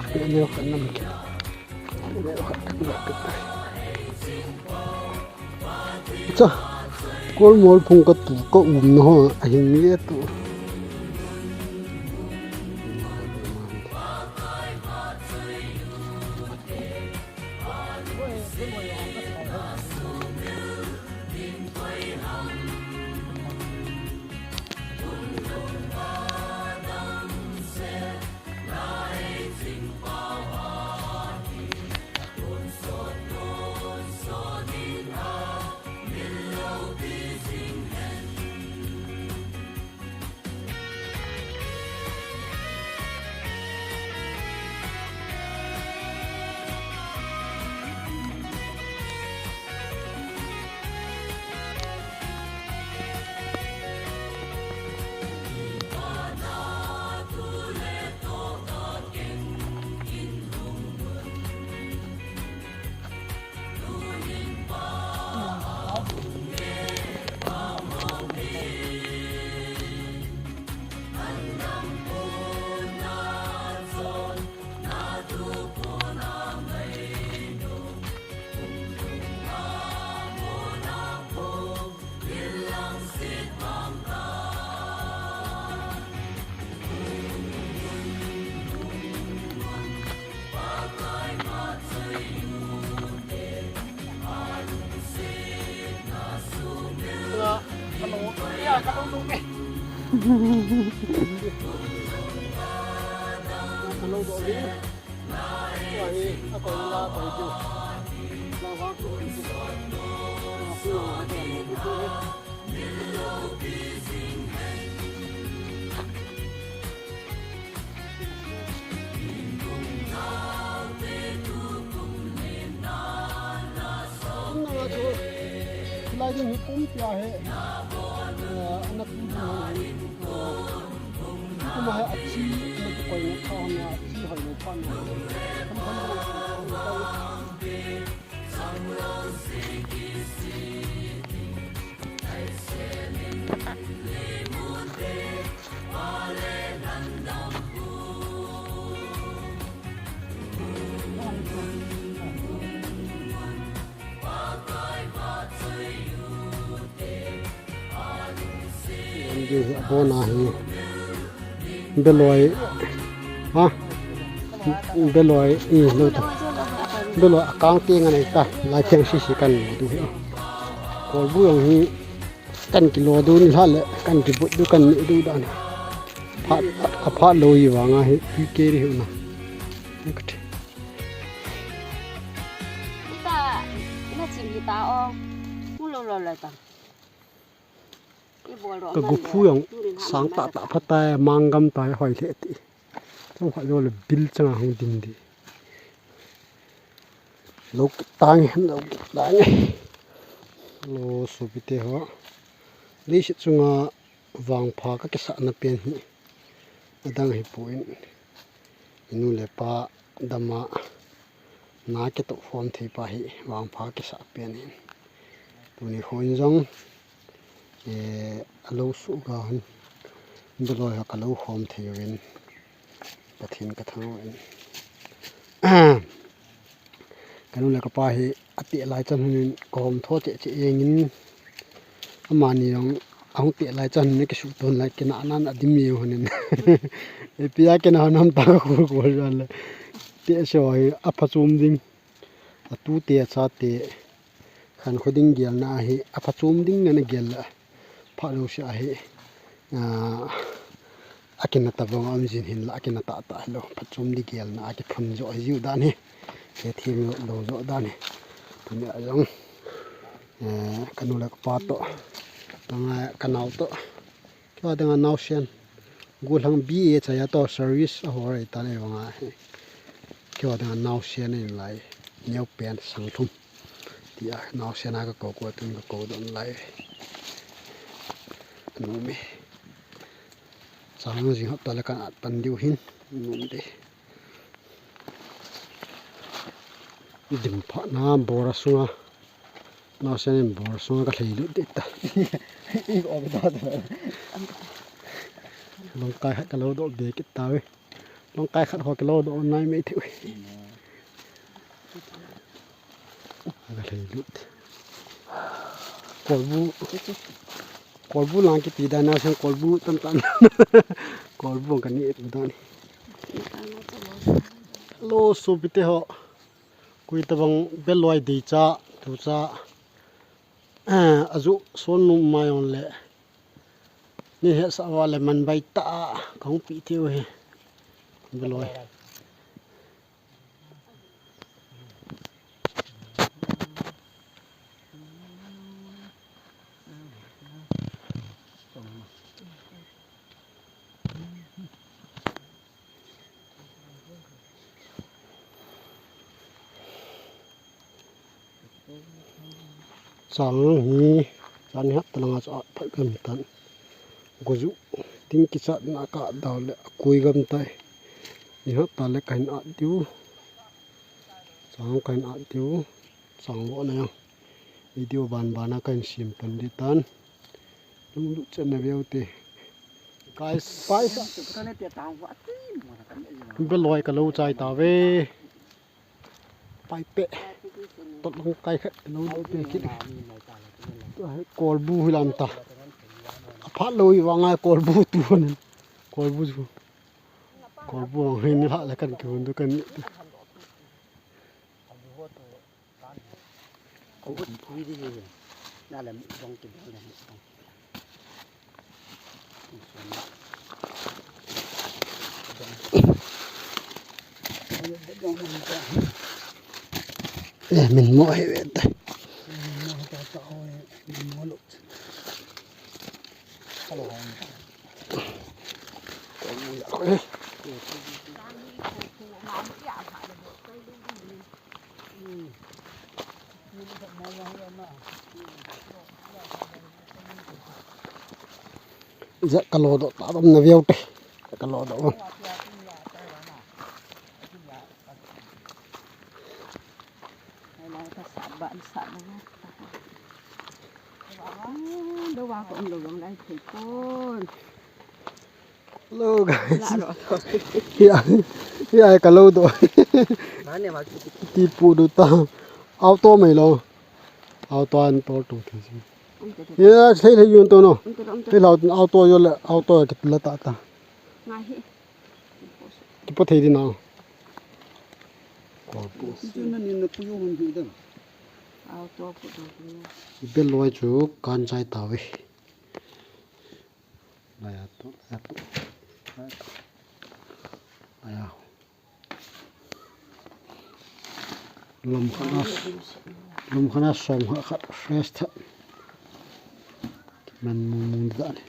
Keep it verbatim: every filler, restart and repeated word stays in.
khat, aneo khat nam kit. Aneo khat, aneo khat. Cha, Kolmol phung katu ka umna ho, ahin nge tu. Lai ding hi pumpi a hi, eh, ana tu ding hi, eh, kuma hi achi, ana tu koi na kha na, achi hoi na kha na. Tham tham na. Abona hi. Beloi. Ha? Beloi, i, lo ta. Beloi, akang te ngan ai ta. Lai theng si si kan du hi. Kolbu jong hi kan kilo du ni hlah le, kan kibut du kan ni du dan. Phat, aphat lo hi vang a hi, pi ke ri hi na. Ka gupu jong sang tah tah pha tai, manggam tai, hoi lheh ti. Chang kha jo le bil chang a hung din di. Lo tang, lo tang. Hello, sopite ho. Leiset chunga vangpha kakisahna pen hi adang hipon, inu le ipa dama na kitoh khom thei pa hi vangpha kisah pen ahin. Tuni khon jong, eh, alou suhga hin beloi ho kalou khom thei uvin, Pathen kathangvah in. Kanu le kapa hi ateh lai chan hin kahom tho cheh cheh jengin, amani jong ahung teh lai chan hin kisuhton lai, kina nan adim jeng hon in. Ipi a kina hon ham ta kakou kou jong le. Tehse ho hi aphachom ding. Atute achate khankho ding gelna ahi, aphachom ding nana gel le phalou se ahi. Ah, akina tabang a um jin hinla, akina tahtah hilou, phachom ding gelna akiphun jo ahi jiu dan hi. Hethem lou jo dan hi. Tuni a jong, eh, kanu le kapa toh, langa kanao toh, keiho dinga naosen, gollhang B A chai a toh service ahoi tan, ahivanga hi keiho dinga naosen ahin lai, neopen sang thum. Tia naosen a kakou kou, tun kakou don lai. Nom e. Chang jing hapta le kan at pan diu hin. Nom e. Dim phat na bora sunga. Naosen in bora sunga kalhei lut ding ta. Longkai khat kalou doh be kit tauve. Longkai khat ho kilou doh nai mai thei. Kalhei lut. Kolbu. Kolbu lang kipi dan, naosen kolbu tan tan. Kolbu kani dan. Hello, sopite ho. Koi tabang beloi deicha, tucha, eh, aju son nom mai jong le, nei hetsah uva le man bai tah a kahung pi thei u hi. Beloi. Chang hi, chang hi hapta langa chu at phat gam tan. Goju, ting kichat na ka dau le, akoi gam tai. Ni hapta le kahin at diu. Chang kahin at diu. Chang vo na jong. Video ban ban a kahin sem pan ding tan. Lunglut chan na veu te. Guys. Beloi kalou chai tauve. Pai pe. Tot longkai khat lou doh pe kit. Kolbu hi lam ta. Aphat lou hi vang a kolbu tu hon. Kolbu chu. Kolbu hong hin ni lha le kan kihon doh kan ni. Ko ut pui di hi. Na le dong ki dong le dong. Eh, min mo hi ve ta. Hello. Ja kalo doh ta bam na veu te. Kalo doh bam. Hello guys. Hia, hia kalo doh. Ti pu du ta. Auto mai lo. Auto an tor tu thi si. Hia, thei thei yun to no. Thei lo auto yo le, auto kit la ta ta. Kipo thei di na. Ko pu. Beloi chu kan chai ta ve. Aya to, aya to. Aya. Lom khat na, lom khat na som khat khat fresh tha. Man mung mung da ni.